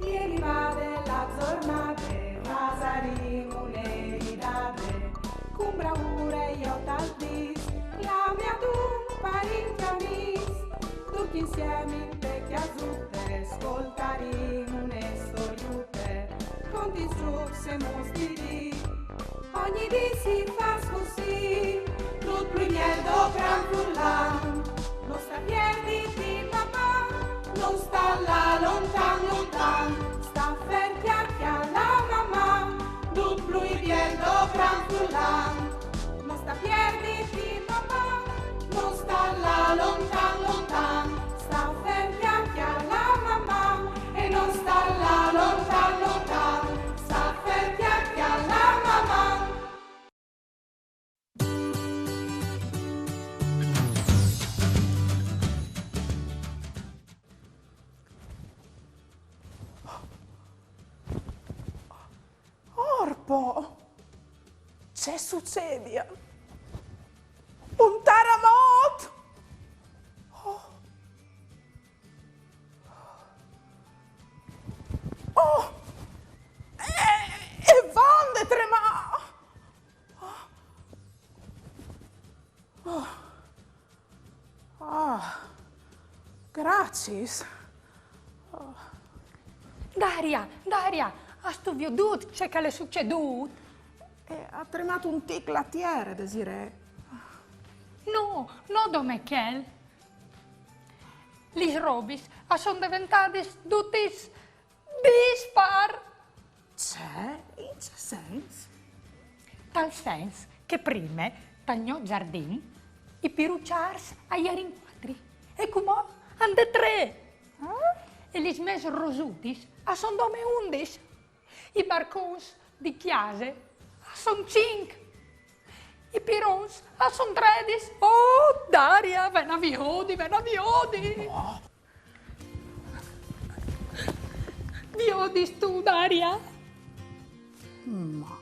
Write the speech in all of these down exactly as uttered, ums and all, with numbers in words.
Che rivade la zornade, fasarìn une ridade, cun braure jo tal dis, clame adun parint e amis, ducj insiemi inte cjasute, scoltarìn une storiute, contis giucs e mus di dì. Ogni dì si fâs cussì, dut plui biel dopran furlan. No sta pierditi, Maman, no sta lâ lontan, lontan. Sta fer cjale a la Maman, dut plui biel dopran furlan. No sta pierditi, Maman, no sta lâ lontan, lontan. Sta fer cjale a la Maman e no sta lâ lontan, lontan. Sta fer cjale a la Maman. Orpo! Ce sucedial? Un taramot! Oh! Oh! E, e van de tremâ! Oh! Ah, graciis. Daria, Daria, âstu viodût ce che al è sucedût? E à tremât un tic la tiere, Desirée. No, no dome chel. Lis robis a son deventadis dutis dispar. Ce? In ce sens? Tal sens che prime, tal gno zardin, i piruçârs a jerin cuatri, e cumò a 'nd è trê. E lis mês rosudis a son dome undis. I barcons di cjase a son cinc. I pirons a son tredis. Oh, Daria, ven a viodi, ven a viodi. Oh. Viodistu, Daria? Ma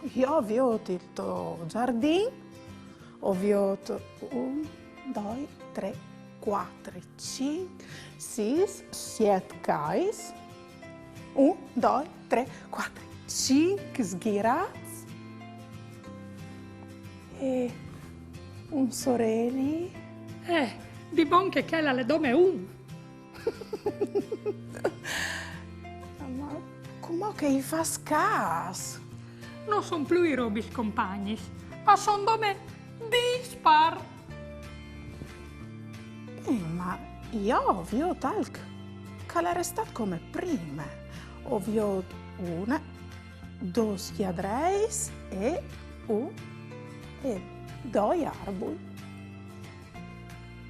jo o viôt il to zardin, o viôt un, doi, trê, cuatri, cinc, sîs, siet cais. Un, doi, trê, cuatri, cinc sghirats. E un soreli. Eh, di bon che chel al è dome un. Ma cumò che i fâs câs? No son plui robis compagnis, a son dome dispar. Eh, ma jo o viôt alc che al è restât come prime. O viôt une, dôs jadreis e un e doi arbui.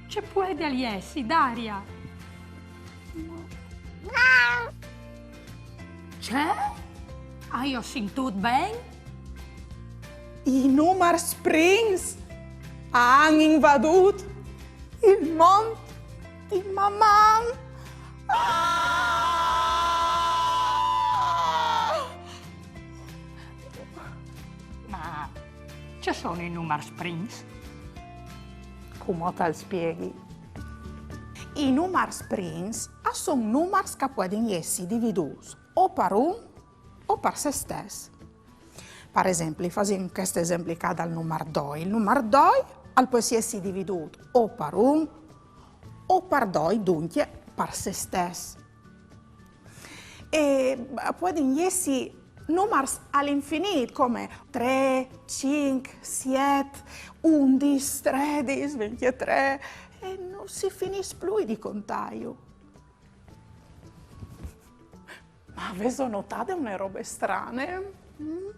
Ce puedial jessi, Daria? Ce? Aio sintût ben? I numars prins a àn invadût il mont di Maman! Ah! Ma ce sono i numars prins? Cumò tal spieghi. I numars prins a son numars che a puedin jessi dividûts o par un o par se stes. Par esempli, fasìn chest esempli ca dal numar doi. Il numar doi al pues jessi dividût o par un o par doi, duncje par se stes. E a puedin jessi numars al infinît, come trê, cinc, siet, undis, tredis, vincjetrê, e no si finìs plui di contâju. Ma vêso notade une robe strane? Mm?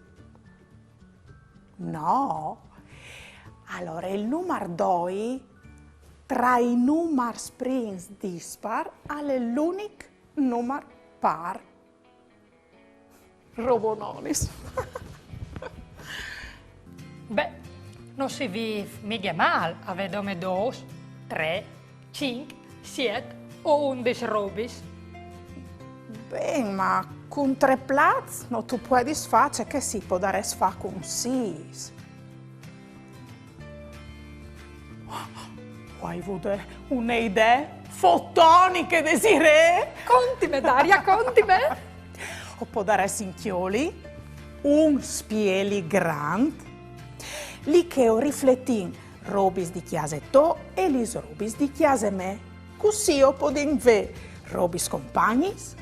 No? Alore, il numar doi, tra i numars prins dispar, al è l'unic numar pâr. Robononis. Beh, no si vîf mighe mâl a vê dome dôs, trê, cinc, siet o undis robis. Ben, ma cun trê plats no tu puedis fâ ce che si podarès fâ cun sîs. O ai vude une idee fotoniche, Desirée! Conti, Daria, contime. O podaressin cjoli un spieli grant, li che o rifletìn robis di cjase tô e lis robis di cjase mê. Cussì o podìn vê robis compagnis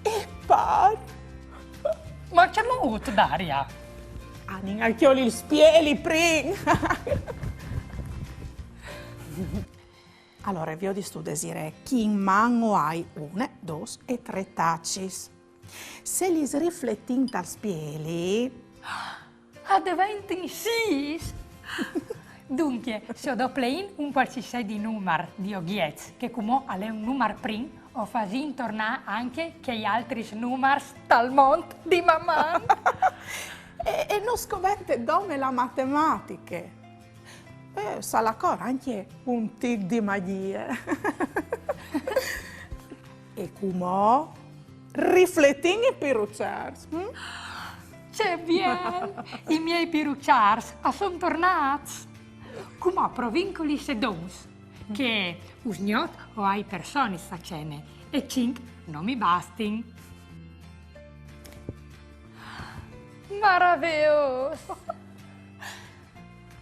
e pâr. Ma cemût, Daria? Anìn a cjoli il spieli prin. Alore, viodistu, Desirée, chi in man o ai une, dôs e trê tacis. Se lis rifletìn tal spieli, a deventin sîs. Duncje, se o dopleìn un cualsisedi numar di ogjets, che cumò al è un numar prin, o fasìn tornâ ancje chei altris numars tal mont di Maman. E, e nus covente dome la matematiche. Eh, salacor, ancje un tic di magjie. E cumò rifletìn i piruçârs, hm? Ce biel! I miei piruçârs a son tornâts! Cumò provìn cu lis sedons, che usgnot o ai personis a cene, e cinc no mi bastin. Maraveôs!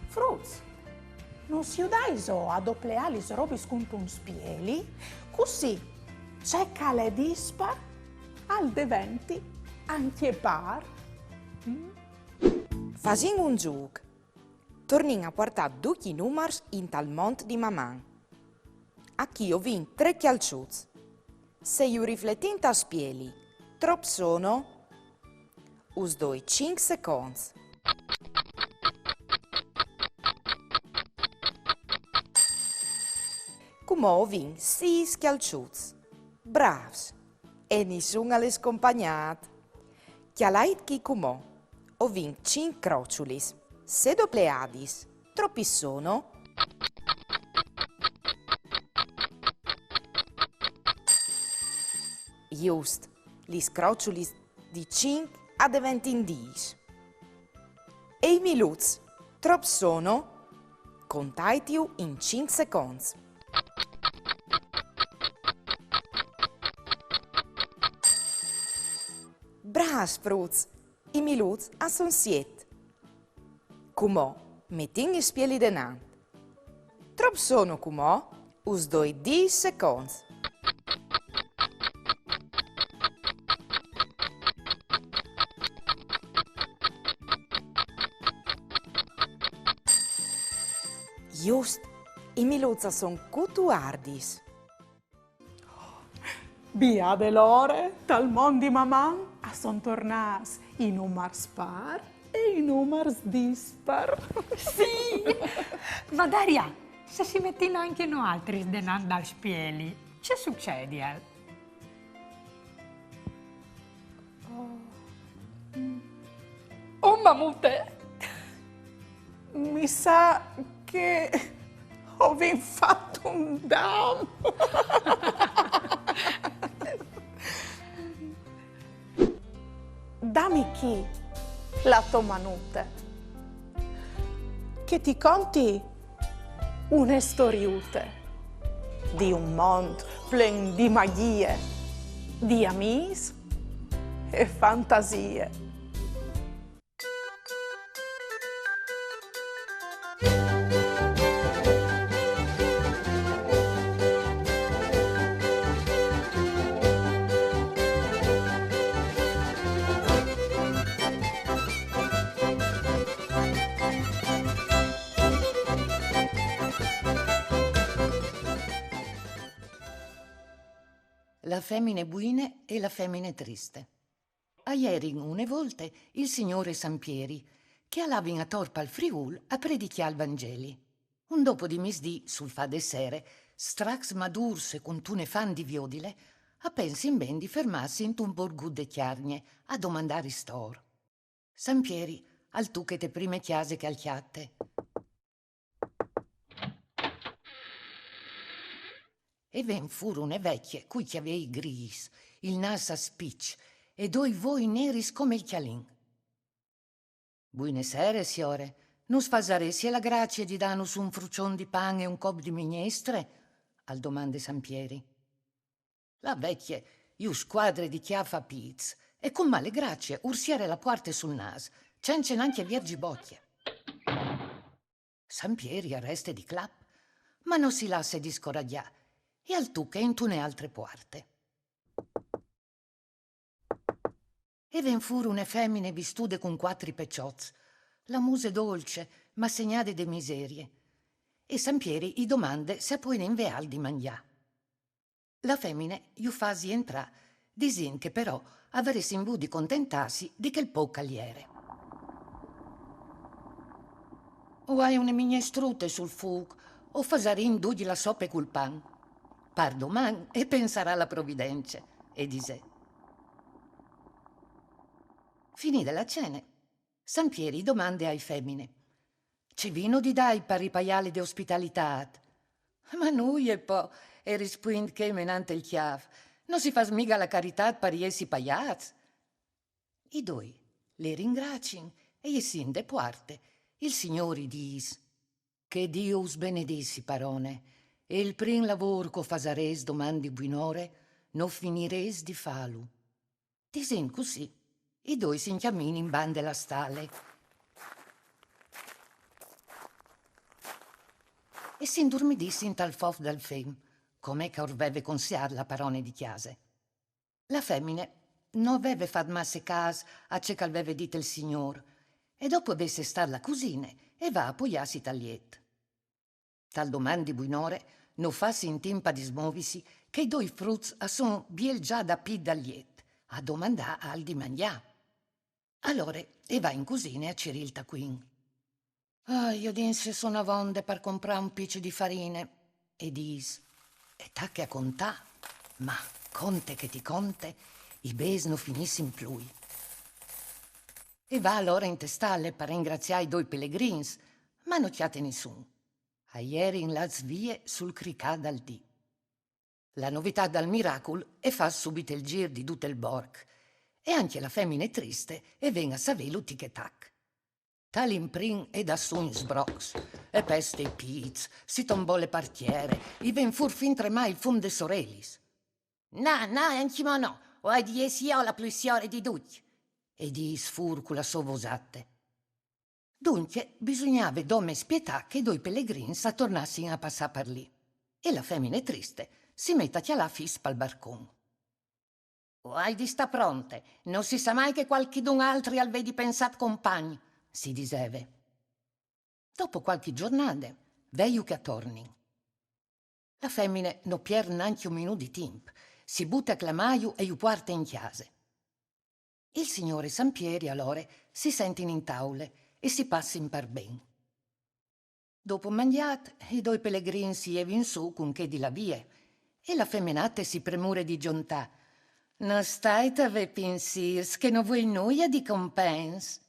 Fruts, nus judaiso a dopleâ lis robis cuntun spieli, cussì ce che al è dispar al deventi ancje pâr? Mm? Fasìn un zûc. Tornìn a puartâ ducj i numars intal mont di Maman. Achì o vin trê cjalçuts. Se ju rifletìn tal spieli, trop sono? Us doi cinc seconts. Cumò o vin sîs cjalçuts. Brâfs! E nissun al è scompagnât. Cjalait chi cumò. O vin cinc croçulis. Se dopleadis, tropis sono? Just, lis croçulis di cinc a deventin dîs. E i miluts, trop sono? Contaitju in cinc seconts. Brâfs, fruts! I miluts a son siet. Cumò, metìn il spieli denant. Trop sono cumò? Us doi dîs seconts. Just, i miluts a son cutuardis. Biade l'ore, tal mont di Maman a son tornâts i numars pâr e i numars dispar. Sì! Ma Daria, se si metìn ancje noaltris denant dal spieli, ce sucedial? Oh. Oh, mamute! Mi sa che o vin fat un dam. Dami chi la tô manute, che ti conti une storiute di un mont plen di magjie, di amîs e fantasie. La femine buine e la femine triste. A jerin une volte il signôr e San Pieri, che a lavin ator pal Friûl a predicjâ il Vangeli. Un dopo di misdì, sul fâ de sere, stracs madûrs e cuntune fan di viodile, a pensin ben di fermâsi intun borgut de Cjargne a domandâ ristôr. San Pieri al tuche te prime cjase che al cjate. E ven fûr une vecje cui cjavei grîs, il nâs a spiç e doi voi neris come il cjalin. Buine sere, siore. Nus fasaressie la gracie di dânus un fruçon di pan e un cop di mignestre? Al domande San Pieri. La vecje Ju scuadre di cjâf a pîts e cun male gracie ur siere la puarte sul nâs, cence nancje vierzi bocje. San Pieri al reste di clap, ma no si lasse discoragjâ e al tuche intune altre puarte. E ven fûr une femine vistude cun cuatri peçots, la muse dolce, ma segnade de miserie. E San Pieri i domande se a puedin vê alc di mangjâ. La femine ju fâs jentrâ, disint che però a varessin vût di contentâsi di chel pôc che al jere. O ai une mignestrute sul fûc, o fasarìn ducj la sope cul pan. Par doman e pensarà la providence, e disè. Finide la cene, San Pieri i domande ae femine: Ce vino di dâi par ripaiâle de ospitalitât? Ma nuie po, e rispuint chê menant il cjâf, no si fâs miga la caritât par jessi paiâts. I doi le ringraciin e jessint de puarte. Il Signôr i dîs: Che Diu us benedissi, parone, e il prin lavôr che o fasarês doman di buinore, no finirês di fâlu. Disint cussì, i doi si incjaminin bande la stale e si indurmidissin tal fof dal fen, come che ur veve conseât la parone di cjase. La femine no veve fat masse câs a ce che al veve dit il Signôr, e dopo vê sestât la cusine e va a poiâsi tal jet. Tal doman di buinore no fâs in timp a dismovisi che i doi fruts a son biel za dapît dal jet, a domandâ alc di mangjâ. Alore e va in cusine a cirî il tacuin. Ah, jo dins a son avonde par comprâ un piç di farine, e dîs, e tache a contâ, ma conte che ti conte, i bêçs no finissin plui. E va alore inte stale par ringraciâ i doi pelegrins, ma no cjate nissun. A jerin lâts vie sul cricâ dal dì. La novitât dal miracul e fâs subit il zîr di dut il borc, e ancje la femine triste e ven a savêlu tic e tac. Tal imprin e da sù in sbrocs, e peste i pîts, si tombole par tiere, i ven fûr fintremai il fum des orelis. Na, na, ancjemò no, o ai di jessi jo la plui siore di ducj, e dîs fûr cu la sô vosate. Duncje, bisugnave dome spietâ che i doi pelegrins a tornassin a passâ par li. E la femine triste si met a cjalâ fis pal barcon. O ai di stâ pronte, no si sa mai che cualchidun altri al vedi pensât compagn, si diseve. Dopo cualchi zornade, veju che a tornin. La femine no piert nancje un minût di timp, si bute a clamâju e ju puarte in cjase. Il Signôr e San Pieri alore si sentin in taule e si passin par ben. Dopo mangjât, i doi pelegrins si jevin sù cun chê di lâ vie, e la feminate si premure di zontâ: No stait a vê pinsîrs, che no vuei nuie di compens.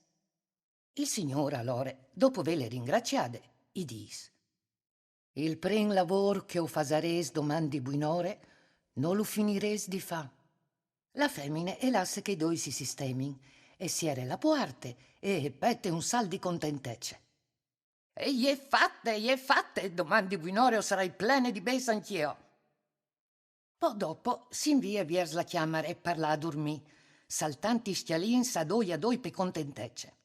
Il Signôr alore, dopo vêle ringraciade, i dîs: Il prin lavôr che o fasarês doman di buinore, no lu finirês di fâ. La femine e lasse che i doi si sistemin, e siere la puarte, e e pete un salt di contentece. E je fate, je fate, doman di buinore o sarai plene di bêçs ancje jo. Po dopo si invie viers la cjamare par lâ a durmî, saltant i scjalins a doi a doi pe contentece.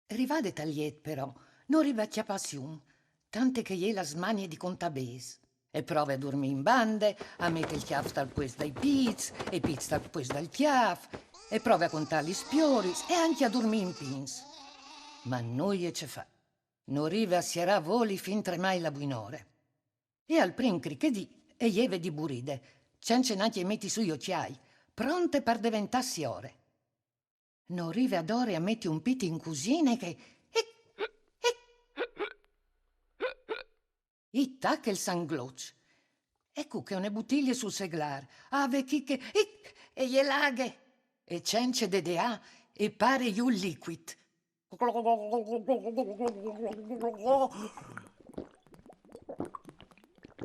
Rivade tal jet, però, no rive a cjapâ sium, tante che e je la smanie di contâ bêçs. E prove a durmî in bande, a meti il cjâf tal puest dai pîts, e i pîts tal puest dal cjâf, e prove a contâ lis pioris e ancje a durmî in pins. Ma nuie ce fâ. No rive a sierâ voli fintremai la buinore. E al prin crichedì e jeve di buride, cence nancje meti sù i ocjâi, pronte par deventâ siore. No rive adore a meti un pît in cusine che, ic, ic, i tache il sangloç. E cuche une butilie sul seglâr, a vê che, ic, e je la aghe, e cence dedeâ e pare jù il licuit.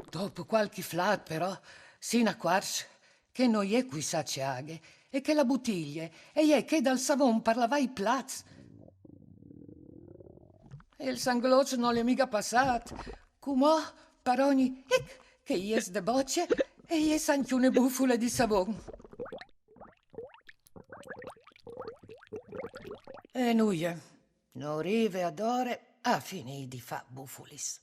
Dopo cualchi flât, però, si inacuarç che no je cuissà ce aghe e che la butilie e je chê dal savon par lavâ i plats. E il sangloç nol è miga passât. Cumò, par ogni ic che e jes de bocje, E jês ancje une bufule di savon. E nuie, no rive adore a finî di fâ bufulis.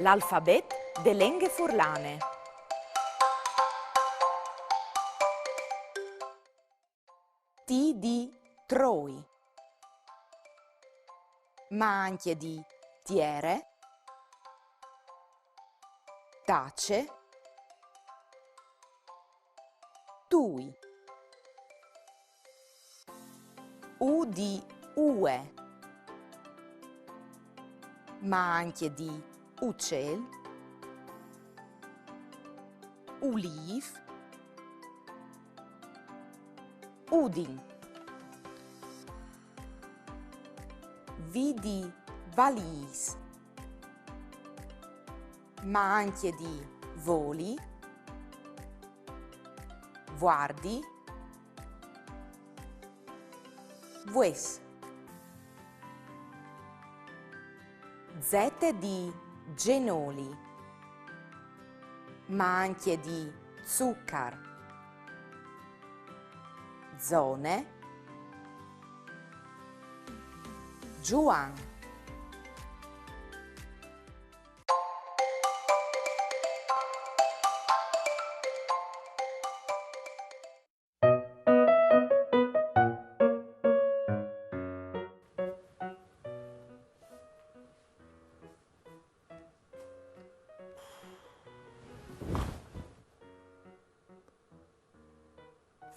L'alfabet de lenghe furlane. T di troi, ma ancje di tiere, tace, tui. U di ue, ma ancje di ucel, ulîf, udin. V di valîs, ma ancje di voli, vuardi, vues. Zete di zenoli, ma ancje di zucar, zone, Zuan.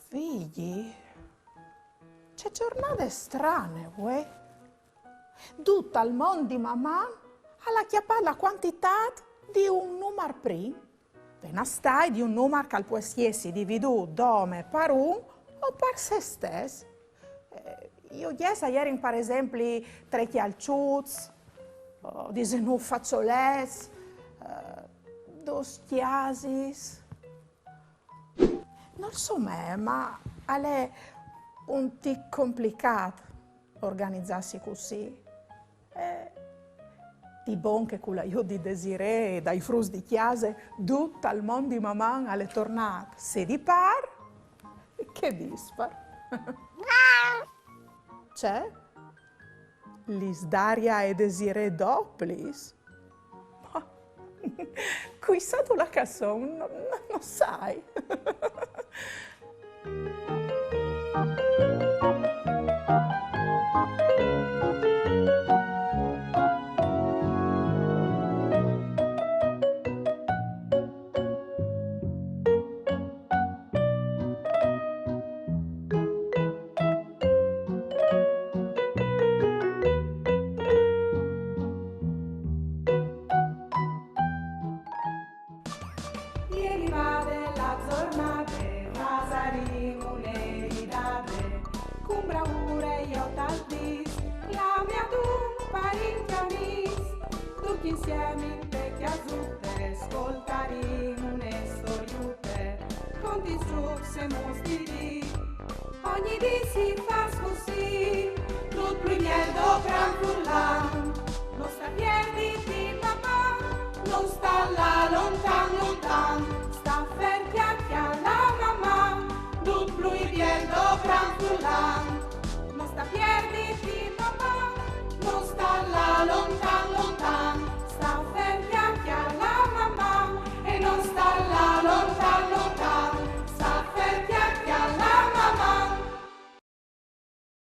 Fîi, ce zornade strane, vuê. Dut al mont di Maman al à cjapât la cuantitât di un numar prin. Ven a stâi di un numar che al pues jessi dividût dome par un o par se stes. Eh, i ugjets a jerin, par esempli, trê cjalçuts, o disenûf fazolets, eh, dôs cjasis. Nol somee, ma al è un tic complicât organizâsi cussì. Eh, di bon che cul aiût di Desirée e dai fruts di cjase, dut al mont di Maman al è tornât, sì di pâr che dispar. Ce? Lis Daria e Desirée doplis? Ma cui sa dulà che a son, no, no, no sai. E rivade la zornade, fasarìn une ridade, cun braure jo tal dîs, clamìn adun parint e amîs, ducj insiemi inte cjasute, scoltarìn une storiute, conte i zûcs e mostris di dì. Ogni dì si fâs cussì, dut plui biel dal cran furlan, no sta pierdi di Maman, no sta lâ lontan, lontan.